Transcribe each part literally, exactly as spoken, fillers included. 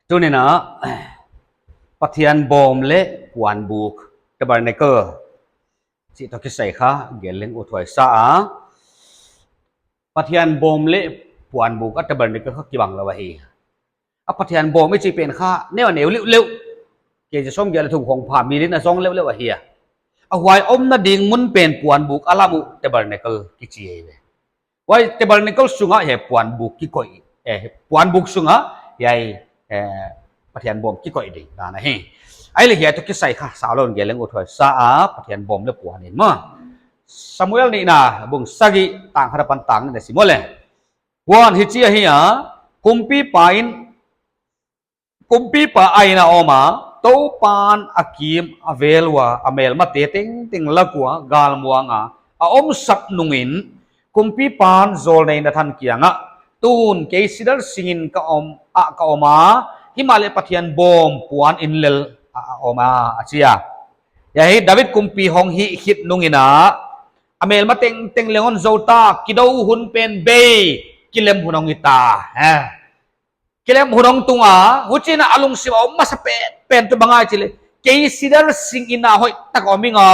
Tuni'n a, Pathian bawm leh puanbuk, tabernacle chih toh kisai kha gen leng uthuai sa a. Pathian bawm leh puanbuk a tabernacle kha kibang lou ahi. A Pathian bawm i chih pen kha neu a neu leuhleuh, kg sawmgiat leh thum khong pha milin a zong leuhleuh ahi a. A huai omna ding mun pen puanbuk a lam uh tabernacle kichi ahi ve. Huai tabernacle sung ah hiai puanbuk kikoih, eh, puanbuk sung ah hiai, eh, Pathian bawm kikoih ding dan ahi. Ahihleh hiai toh kisai kha saulou in gen leng uthuai sa a, Pathian bawm leh puan in maw. Samuel nihna bung sagih tang khat apan tang nihna sim uleh. Huan hichi ahi a, kumpipa in, kumpipa a inn a om a, Toupa'n a kim a vel ua, a melmate tengteng lak ua galmuang a a omsap nungin, kumpipa'n jawlnei Nathan kiangah, tun kei sidar singin ka om, ah ka om a, himahleh Pathian bawm puan in lel a, a om a, a chi a. Hiai hi David kumpi hong hih khit nungin a, a melma tengteng leng hon zou ta, kidou hun pen bei, kilem hun hong hi ta. Eh. Kilem hun hong tung a, huchiin a lungsim a om masa pen, pen tuh bang ahia chih leh, kei sidar singin a hoihtak a om ing a,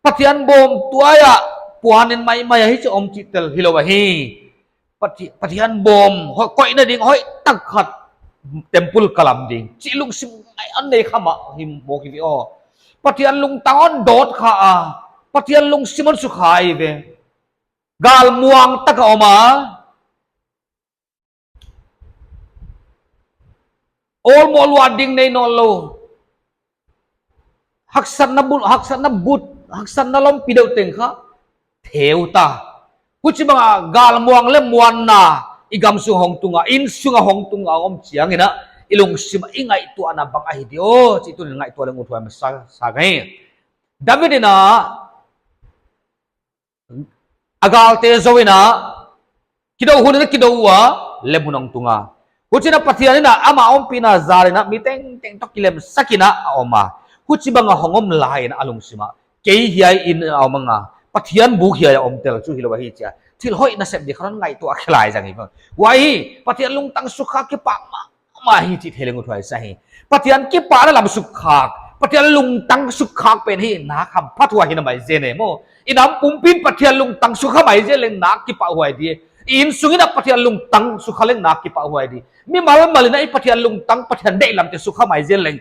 Pathian bawm tuai ah puan in maimai a hichi om chih tel hilou ahi. Pathi-, Pathian bawm hoi, koihna ding hoihtak khat temple ka lam ding chih lungsim ngai a nei kha mah hi mawk hi ve aw. Pathian lungtang hon dawt kha a, Pathian lungsim hon sukha hi ve. Galmuang tak a om a, awlmoh luat ding nei nawnlou. Haksatna bul, haksatna but, haksatna lompi deuh teng kha theu ta. Huchibang a galmuang leh muanna i gam sung hong tung a, inn sung a hong tung a om chiangin a, i lungsim a i ngaihtuahna bang ahi diam chih tuni'n ngaihtuah leng uthuai masa sa ka hi. David in a, a galte zou in a, kidou hun in a kidou ua, lem hun hong tung a. Huchiin a Pathian in a, ama ompihna zalin a, mi tengteng toh kilemsak in a a om a. Huchibang a hong om laiin a lungsim a, kei hiai in a om ing a, Pathian buk hiai a om tel chu hilou ahi chia, thil hoih nasep di kha hon ngaihtuah khe lai zang hi. Huai hi Pathian lungtang sukha kipak mah mah hi chih thei leng uthuai sa hi. Pathian kipahna lam sukha, Pathian lungtang sukha pen hi nak hamphathuai hi na mai zen e maw. I nam pumpi'n Pathian lungtang sukha mai zen leng nak kipahhuai di. I inn sungin a Pathian lungtang sukha leng nak kipahhuai di. Mimal malin a i Pathian lungtang, Pathian deihlamte sukha mai zen leng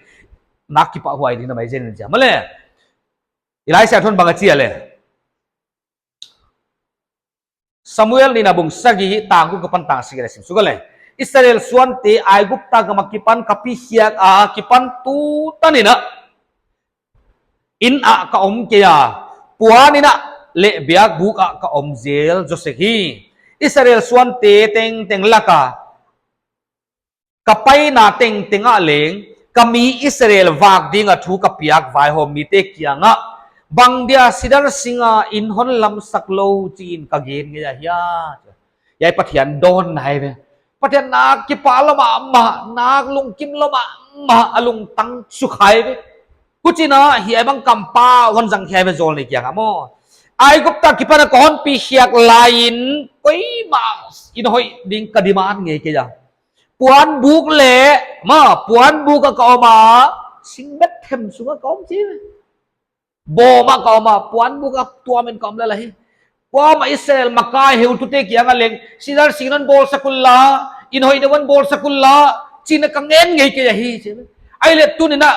nak kipahhuai di na mai zen e chia maw le. I Laisiangthou in bang a chi a le. Samuel nihna bung sagih tang guk apan tang sagih a sim suk uleh. Israel suante Aigupta gam akipan ka pi khiak a kipan tu tan in a, inn ah ka om kei a, puan in a leh biakbuk ah ka om zel zaw sek hi. Israel suante tengteng laka ka paina tengteng ah leng, ka mi Israel vak dinga thu ka piak vaihawm mite kiangah, bang dia sidar singa inn hon lamsak lou chi'n ka gen ngei ahia. Hiai Pathian dawnna hi ve. Pathian nak kipah lou mahmah, nak lungkim lou mahmah, a lungtang sukha hi ve. Huchiin a hiai bang kampau hon zang khia ve jawlnei kiangah maw. Aigupta akipan a ka hon pi khiak laiin, koimah in hoih ding ka demand ngei kei a. Puanbuk leh, maw, puanbuk ah ka om a, sing bet them sung ah ka om chi. Bawm ah ka om a, puanbuk ah tuam in ka om lel ahi. Kuamah Israel makai heutute kiangah leng, sidar sing in hon bawlsak unla, inn hoih deuh in hon bawlsak unla, chi'n a ka ngen ngei kei ahi chi. Ahihleh tuni'n a,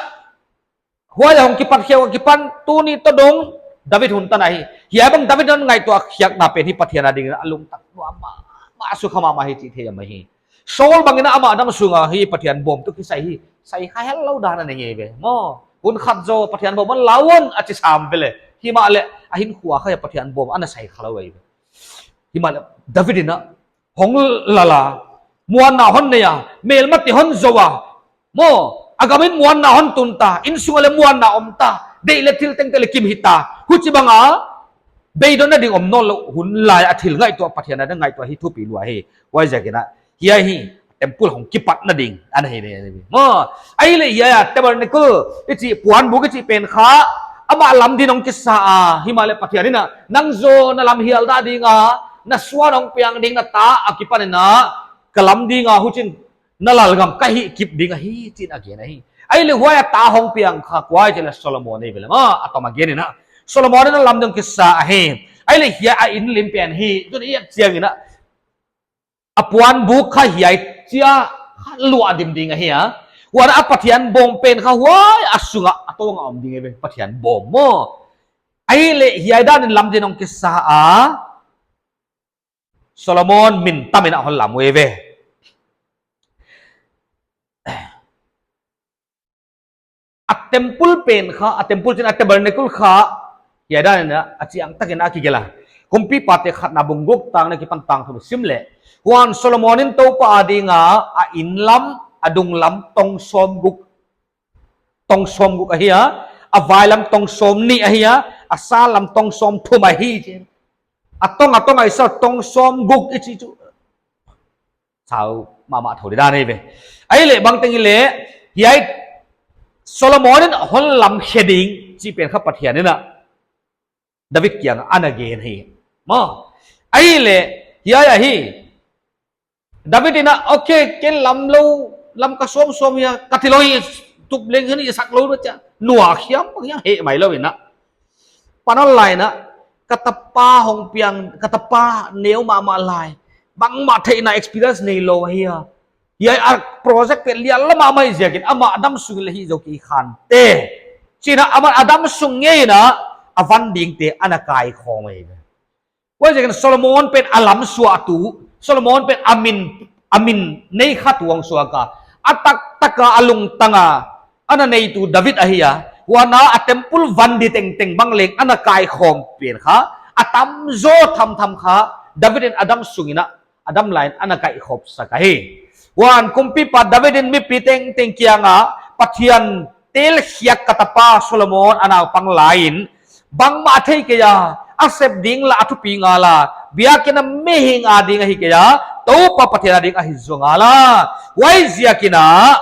huai a hong kipat khiak a kipan tuni toh dong David hun tan ahi. Hiai bang David in a ngaihtuah khiakna pen hi Pathian a dingin a lungtang nuam mahmah, sukha mahmah hi chih thei a mai hi. Saul bangin a amah dang sunga hi Pathian bawm toh kisai hi, sai kha hel lou dan a nei ngei ve. Maw, hun khat zaw Pathian bawm hon la un a chi sam ve le. Himahleh a hinkhua kha Pathian bawm ana sai kha lou ahi ve. Himahleh David in a hong lal a, muanna hon nei a, melmate hon zou a, maw, a gam in muanna hon tun ta, inn sung ah leh muanna om ta, deih leh thil tengteng leh kim hita. Huchibang a beidonna ding om nawnlou hun lai a thil ngaihtuah, Pathian a ngaihtuah hi thupi lua hi. Huaiziakin a, hiai hi temple hong kipatna ding ana hi ve. Maw, ahihleh hiai a tabernacle i chih, puanbuk i chih pen kha, amah lam dingin hong kisa a, himahleh Pathian in a, nang zaw na lam hial dah ding a, na suan hong piang ding na ta, akipan in a ka lam ding a, huchiin na lalgam ka hih kip ding ahi, chi'n a gen ahi. Ahihleh huai a ta hong piang kha kua i chih leh Solomon ahi ve leh maw, a tawm a gen in a. Solomon in a lam ding kisa ahi. Ahihleh hiai a inn lim pen hi, tun i et chiang in a, a puanbuk kha hiai chia kha luah dim ding ahi a. Huan a Pathian bawm pen kha huai a sung ah a tawng a om ding ahi ve, Pathian bawm maw. Ahihleh hiai dan in lam ding hong kisa a, Solomon min tam in a hon lam uh ahi ve. A temple pen kha, a temple chi'n a tabernacle kha, hiai dan in a, a chiang tak in a kigelh a. Kumpipate khatna bung guk tang nih akipan tang thum sim leh. Huan Solomon in Toupa a ding a, a inn lam, a dung lam tong sawmguk, tong sawmguk ahi a, a vai lam tong sawmnih ahi a, a sa lam tong sawmthum ahi chi. A tong, a tong a i sa tong sawmguk i chih chu. Sau mahmah thou di dan ahi ve. Ahihleh bangteng hileh, hiai Solomon in hon lam khe ding chih pen kha Pathian in a David kiang ah ana gen hi. Maw. Ahihleh, hiai ahi. David in a, okay, ken lam lou, lam ka sawm sawm hia, ka thi lou hi, tup leng hi i sak lou na chia. Nua khiam, hiam heh mai lou in a. Panal lai in a, ka tapa hong piang, ka tapa neu mahmah lai. Bangmah theihna experience neilou ahi a. Hiai a project pen lian lam mahmah ziakin amah a dam sung leh hih zou kei kha nte. Chi'n a amah a dam sung ngei in a, a van dingte ana kaikhawm ahi ve. Huaiziakin Solomon pen a lam suahtu, Solomon pen a min, a min nei khat hong suak a. A taktak a a lungtang a, ana neitu David ahi a. Huan a temple van di tengteng bang leng ana kaikhawm pen kha. A tamzaw thamtham kha, David in a dam sung in a, a dam lai in ana kaikhawm sak ahi. Huan kumpipa David in mipi tengteng kiang ah, Pathian telkhiak ka tapa Solomon a naupang lai in, bangmah a thei kei a, a sep ding lah a thupi ngal a, biakin a mihing a ding ahi kei a, Toupa Pathian a ding ahi zaw ngal a. Huaiziakin a,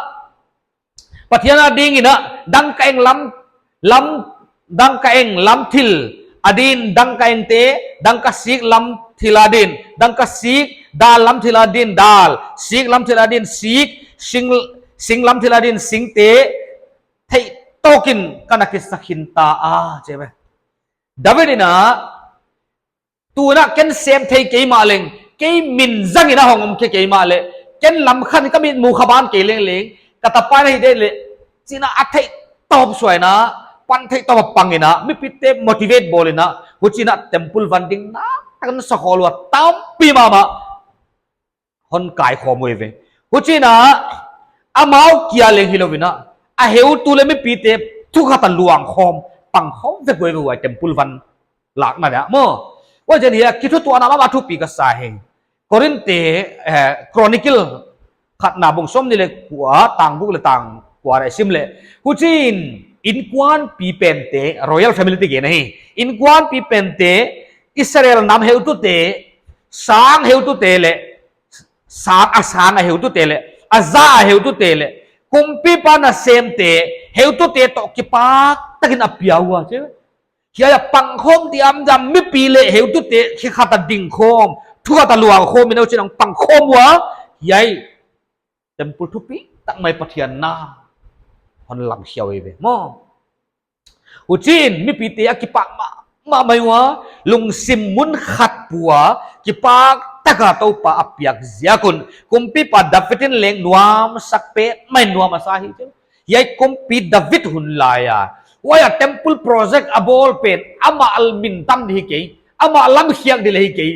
Pathian a ding in a, dangkaeng lam, lam, dangkaeng lam thil a din, dangkaengte, dangkasik lam thil a din, dangkasik dal lam thil a din, dal, sik lam thil a din, sik, sing, sing lam thil a din, singte, theih tawkin ka na kisa khin ta a, chi ve. David in a, tun a ken sem thei kei mah leng, kei min zang in a hong om kei kei mah leh, ken lam khat in ka mit mu kha ban kei leng leng, ka tapa na hi de leh, chi'n a a theih tawp suah in a, pan theih tawp a pang in a, mipite motivate bawl in a, huchi'n a temple van ding naktak in sakhua lua tampi mahmah hon kaikhawm uh ahi ve. Huchi'n a, amau kia leng hilou in a, a heutu leh mipite thu khat a luang khawm, pang khawm vek uh ahi ve huai temple van lakna dia. Maw, huaiziakin hiai kithutuahna mahmah thupi ka sa hi. Korinthte, eh, Chronicle khatna bung sawmnih leh kua, tang guk leh tang kua i sim leh. Huchiin, innkuanpi pente, royal family te gen ahi. Innkuanpi pente, Israel nam heutute, sang heutute leh, sang, a sang a heutute leh, a za a heutute leh, kumpipa nasemte, heutute toh kipaktakin a pia ua, chi. Hiai a pangkhawm diamdiam mipi leh heutute khat a dingkhawm, thu khat a luangkhawm in a huchiin a pangkhawm ua, hiai temple thupi tak mai Pathian na hon lam khia uh ahi ve. Maw. Huchiin mipite a kipak mahmah mai ua, lungsim mun khat pua, kipaktak a Toupa a piak ziak un, kumpipa David in leng nuamsak petmah in nuam a sa hi. Hiai kumpi David hun lai a, huai a temple project a bawl pen, amah min tam di hi kei, amah lam khiak di leh hi kei.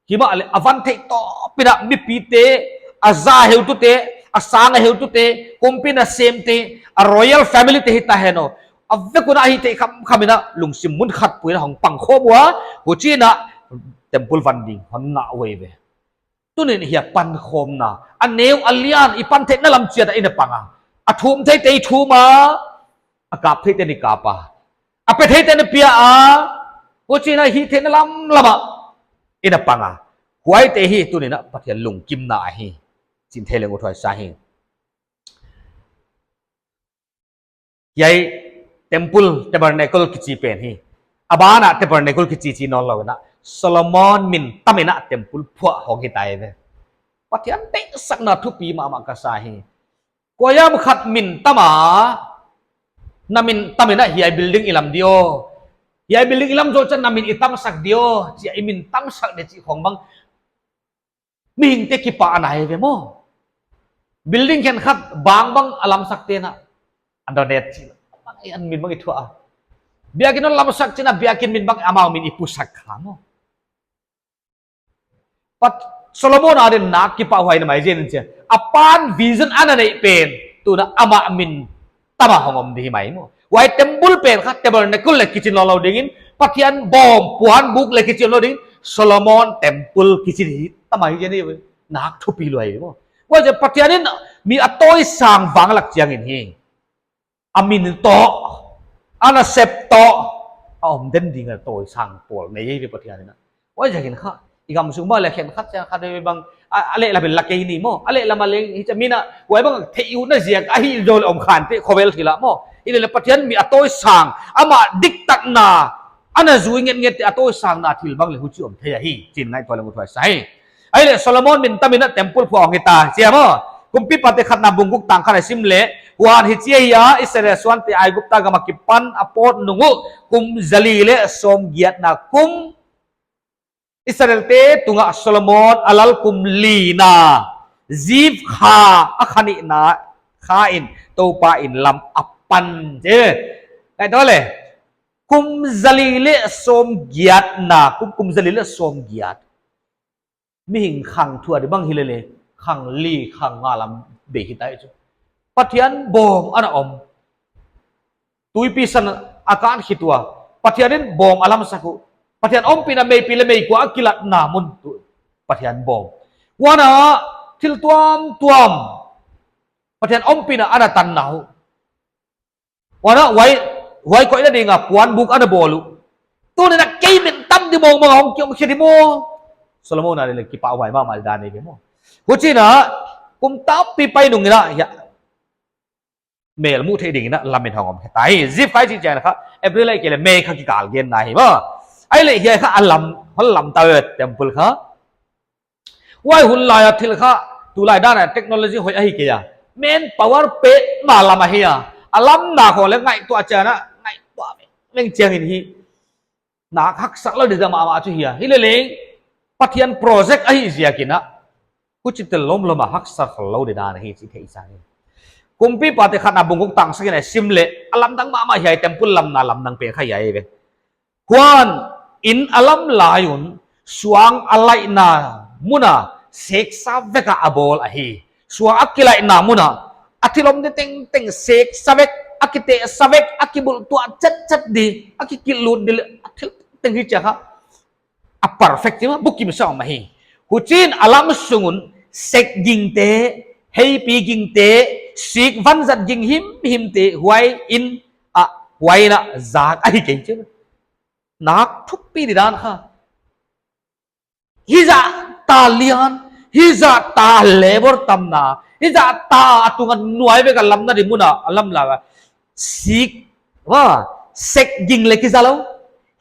Himahleh a van theih tawp in a mipite, a za heutute, a sang a heutute, kumpi nasemte, a royal family te hita hen aw. A vek un a hih theih khamkham in a lungsim mun khat pua in a hong pangkhawm ua, huchiin a temple van ding hon ngah uh ahi ve. Tuni'n hiai pankhawmna, a neu a lian i pan theihna lam chiat ah i na pang a. A thum theite i thum a, a kap theite i kap a. A pe theite i pia a, huchiin a hih theihna lamlam ah i na pang a. Huaite hi tuni'n a Pathian lungkimna ahi. Chih thei leng uthuai sa hi. Hiai temple, tabernacle kichi pen hi. A ban ah tabernacle kichi chi nawnlou in a, Solomon min tam in a temple phuah hong hita ahi ve. Pathian deihsakna thupi mahmah ka sa hi. Kuahiam khat min tam a, na min tam in a hiai building i lam di aw. Hiai building i lam zoh chiang na min i tamsak di aw, chia i min tamsak di chih khong bang mihingte kipahna hi ve maw. Building khenkhat bangbang a lamsakte'n a donate chih, bang a min bang i thuah a. Biakin hon lamsak chi'n a biakin min bang amau min i pusak kha maw. Pat Solomon adin nak kipahhuai na mai zen in chia. A pa'n vision ana neih pen, tu'n a amah min tam a hong om di hi mai maw. Huai temple pen kha tabernacle leh kichi nawnlou dingin, Pathian bawm puanbuk leh kichi nawnlou dingin, Solomon temple kichi di hi tam a hi zen hi ve. Nak thupi lua hi maw. Huaiziak Pathian in mi a tawisang vanglak chiangin hi, a min toh, a nasep toh, a om den ding a tawisang pawl nei hi ve Pathian in a. Huaiziakin kha, i gam sung bang leh khenkhat chiang khat ve bang, a, a lehlam in la kei ni maw, a lehlam a leng hi chia min a, huai bang theih utna ziak ahi zaw leh om khante khovel thil ah maw. Hileleh Pathian mi a tawisang, amah diktatna, ana zui ngetngette a tawisangna thil bang leh huchi om thei ahi, chi'n ngaihtuah leng uthuai sa hi. Ahihleh Solomon min tam in a temple phuah hong hita, chia maw. Kumpipate khatna bung guk tang khat a sim leh, huan hichi ahi a, Israel suante Aigupta gam akipan a pawt nung uh, kum zali leh sawmgiatna kum, Israelte tungah Solomon a lal kum lina, Ziv kha a kha nihna kha in Toupa inn lam a pan, chi. Ngaihtuah leh, kum zali leh sawmgiatna, kum, kum zali leh sawmgiat. Mihing khang thu a di bang hileleh, khang li, khang nga lam bei hita chu. Pathian bawm ana om. Tuipi san a kan khit ua, Pathian in bawm a lamsak uh. Pathian ompihna meipi leh meikua a kilatna mun tuh, Pathian bawm. Huan a thil tuamtuam, Pathian ompihna ana tanna uh. Huan a huai, huai koihna ding a puanbuk ana bawl uh. Tuni'n a kei min tam di mawngmawng a hong ki om khe di maw. Solomon adin leng kipahhuai mahmah dan ahi ve maw. Huchi'n a, kum tampi pai nung in a, hiai mel muh theih dingin a lam in hong om hita hi. Ziv kha i chih chiang kha, April ahihkeileh May kha kikal genna hi maw. Ahihleh hiai kha a lam, hon lam ta ve temple kha. Huai hun lai a thil kha, tulai dan a technology hoih ahi kei a, manpower petmah lam ahi a. A lamna khong leh ngaihtuah chiang a, ngaihtuah vengveng chiangin hi, nak haksa lou di dan mahmah chu hi a. Hileleng, Pathian project ahih ziakin a, huchi tel lomlom a haksa lou di dan ahi chih theih sa hi. Kumpipate khatna bung guk tang sagihna i sim leh, a lamdang mahmah hiai temple lamna lamdang pen kha hiai ve. Huan inn a lam lai un, suang a laihna mun a seksa vek a a bawl ahi. Suang a kilaihna mun a, a thil om di tengteng seksa vek, a kitehsa vek, a kibulhtuah chetchet di, a kikilhlut di leh, a thil tengteng hi chia kha, a perfect chi maw, bukim sa om ahi. Huchiin a lam sung un sek gingte, heipi gingte, sik vanzat ging himhimte, huai inn a, huai inn a zak ahi kei chi. Nak thupi di dan kha. Hizah ta lian, hizah ta labour tamna, hizah ta a tung a nuai vek a lamna di mun a, a lam lai a, sik, va, sek ging leh kiza lou,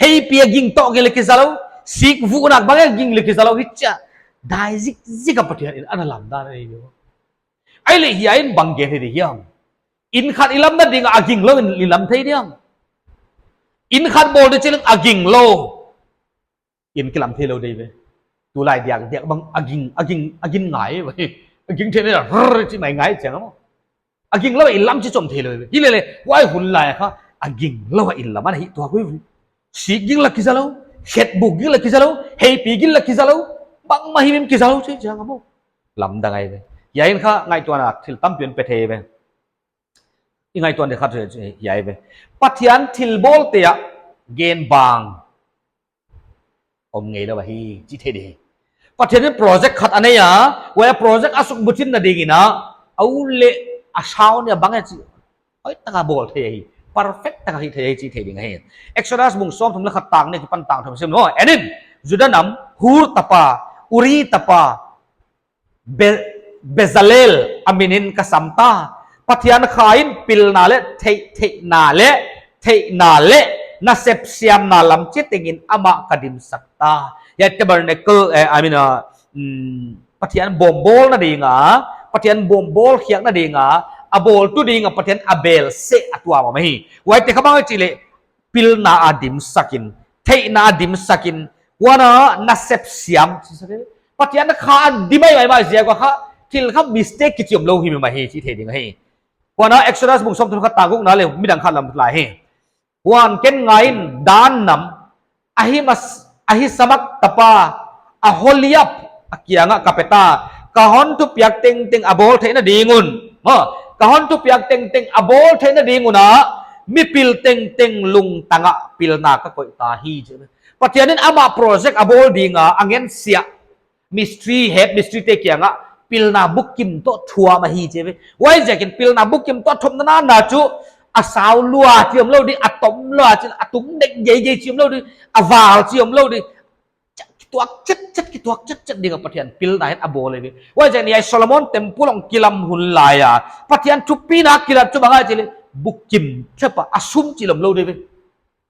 heipi a ging toh ging leh kiza lou, sik vuhnak bang a ging leh kiza lou, hichia dai zikzik a Pathian in ana lam dan ahi. Ahihleh hiai in bang gen hi di hiam? Inn khat i lamna ding a ging lou in i lam thei diam? Inn khat bawl di chi leng a ging lou in kilam thei lou di ve. Tulai diakdiak bang a ging, a ging, a ging ngai ve. A ging thei leh rrr chi mai ngai chiang maw. A ging lou a inn lam chi chom thei lou ve. Hileleh, huai hun lai kha, a ging lou a inn lam ana hih tuak uh ve. Sik ging leh kiza lou, khetbuk ging leh kiza lou, heipi ging leh kiza lou, bangmah himhim kiza lou chi chiang maw. Lamdang ahi ve. Hiai in kha ngaihtuahna thil tampi hon pe thei ve. I ngaihtuah di khat hiai ve. Pathian thilbawlte ah gen bang om ngeilou ahi, chi thei di. Pathian in project khat a nei a, huai a project a suk buchinna dingin a, a ut leh a sau nih a bang e chi, hoihtaka bawl thei ahi, perfect taka hih thei ahi chi thei ding ahi. Exodus bung sawmthum leh khat tang nih akipan tang thum sim maw. Enin, Juda nam, Hur tapa, Uri tapa, Be-, Bezalel a minin ka sam ta. Pathian kha in pilna leh theih, theihna leh, theihna leh nasep siamna lam chitengin amah ka dimsak ta. Hiai tabernacle, eh, I mean, uh, mm, Pathian bawm bawlna ding a, Pathian bawm bawl khiakna ding a, a bawltu ding a Pathian a bel seh a tuam ahi. Huaite kha bang chi leh, pilna a dimsak in, theihna a dimsak in, huan a nasep siam, Pathian kha a dim maimai ziak a kha, thil kha mistake kichi omlou hi mai hi chi thei ding ahi. Huan a Exodus bung sawmthum khat tang gukna leh midang khat lam lai hi. Huan ken ngaiin, Dan nam, Ahimas-, Ahisamak tapa Aholiab a kiangah ka pe ta, ka hon thupiak tengteng a bawl theihna ding un, maw, ka hon thupiak tengteng a bawl theihna ding un a, mipil tengteng lungtang ah pilna ka koih ta hi chi. Pathian in amah project a bawl ding a, a ngen siah, mistri, head mistri te kiangah pilna bukim toh thuam ahi chi ve. Huaiziakin pilna bukim toh thuamna na chu a sau lua chi omlou di, a tom lua chi, a tum dek geigei chi omlou di, a val chi omlou di. Kituak chetchet, kituak chetchet ding a Pathian pilna head a bawl ahi ve. Huaiziakin hiai Solomon temple hong kilam hun lai a Pathian thupina kilat chu bang ahia chi leh, bukim thep a, a sum chih lou di ve.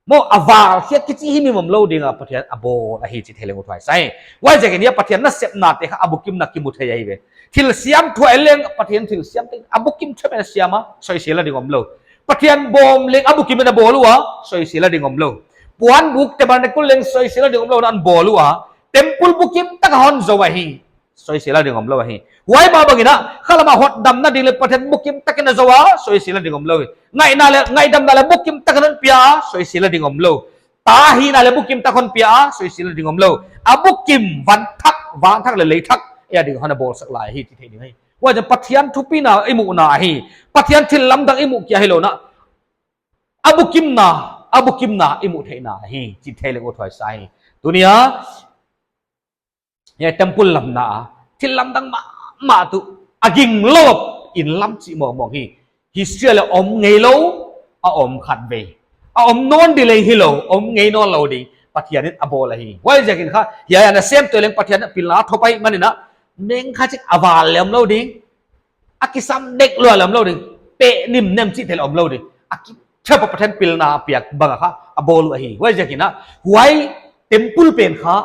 Maw, a val khiak kichi himhim omlou ding a Pathian a bawl ahi chi thei leng uthuai sa hi. Huaiziakin hiai Pathian nasepnate kha a bukimna kimu thei ahi ve. Thil siam thuai leng Pathian thil siam te a bukim thep in a siam a, soisel a ding omlou. Pathian bawm leng a bukim in a bawl ua, soisel a ding omlou. Puanbuk tabernacle leng soisel a ding omlou in a bawl ua, temple bukim tak a hon zou ahi. Soisel a ding omlou ahi. Huai mah bangin a, khalam a hotdamna ding leh Pathian bukim takin a zou a, soisel a ding omlou. Ngaihna leh, ngaihdamna leh bukim takin hon pia, soisel a ding omlou. Ta hihna leh bukim tak hon pia, soisel a ding omlou. A bukim van thak, van thak leh lei thak, ei a ding hon a bawlsak lai hi chi thei ding ahi. Huaiziakin Pathian thupina i muhna ahi. Pathian thillamdang i muh kia hilou in a, a bukimna, a bukimna i muh theihna ahi chi thei leng uthuai sa hi. Tuni a, hiai temple lamna a, thillamdang mahmah tuh, a ginglou in lam chih mawngmawng hi. History a leh om ngeilou, a om khatvei. A om nawn di leng hilou, om ngei nawnlou di, Pathian in a bawl ahi. Huaiziakin kha, hiai a nasemte leng Pathian in pilna a thop ahihman in a, meng khat chik a val leh omlou ding, a kisam dek lua leh omlou ding, peh nimnem chih thei leh omlou ding. A ki, chapa Pathian pilna a piak bang a kha, a bawl uh ahi. Huaiziakin a, huai temple pen kha,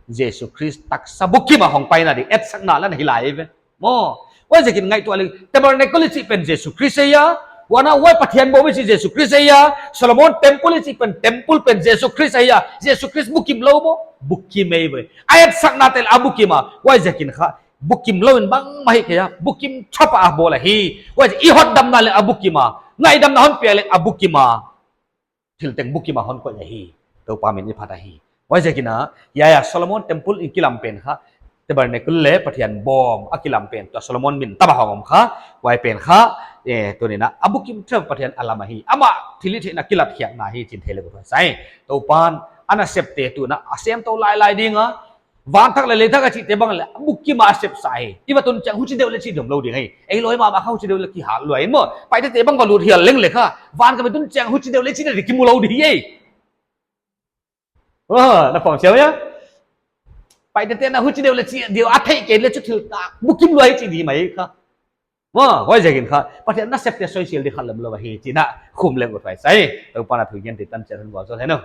Jesu Khrist taksa bukim a hong paina ding, etsakna lana hi lai ve. Maw, huaiziakin ngaihtuah leng, tabernacle i chih pen Jesu Khrist ahi a, huan a huai Pathian bawm i chih Jesu Khrist ahi a, Solomon temple i chih pen, temple pen Jesu Khrist ahi a, Jesu Khrist bukim lou maw, bukim ei ve. A etsaknate leh a bukim a, huaiziakin kha, bukim lou in bangmah hi kei a, bukim chapa a bawl ahi. Huaiziakin i hotdamna leh a bukim a, ngaihdamna hon piak leh a bukim a, thil teng bukim a hon koih ahi. Toupa min i phat ahi. Huaiziakin a, hiai a Solomon temple i kilam pen kha, tabernacle leh Pathian bawm a kilam pen, tua Solomon min tapa hong om kha, huai pen kha, eh, tuni in a, a bukim thep Pathian a lam ahi. Amah thilhihtheihna kilatkhiakna hi chi thei leng uthuai sa hi. Toupan, a nasepte tuh in a, a semtou lailai ding a, van thak leh lei thak a chihte bang leh, a bukim a sepsa hi. I va tun chiang huchi deuh leh chih dom lou ding hi. Ei loi mahmah kha huchi deuh leh kihal lua in maw. Paite te bang va lut hial leng leh kha, van ka va tun chiang huchi deuh leh chih deuh kimu lou di hi. Oh, na pawm siau ya. Paite te na huchi deuh leh chih deuh a theih kei leh chu thil tak bukim lua hi chi di mai kha. Maw, huaiziakin kha, Pathian nasepte soisel di khat lem lou ahi, chih na khum leng uthuai sa hi. Toupan a thu gen te tan chiat hun gual zo hen aw.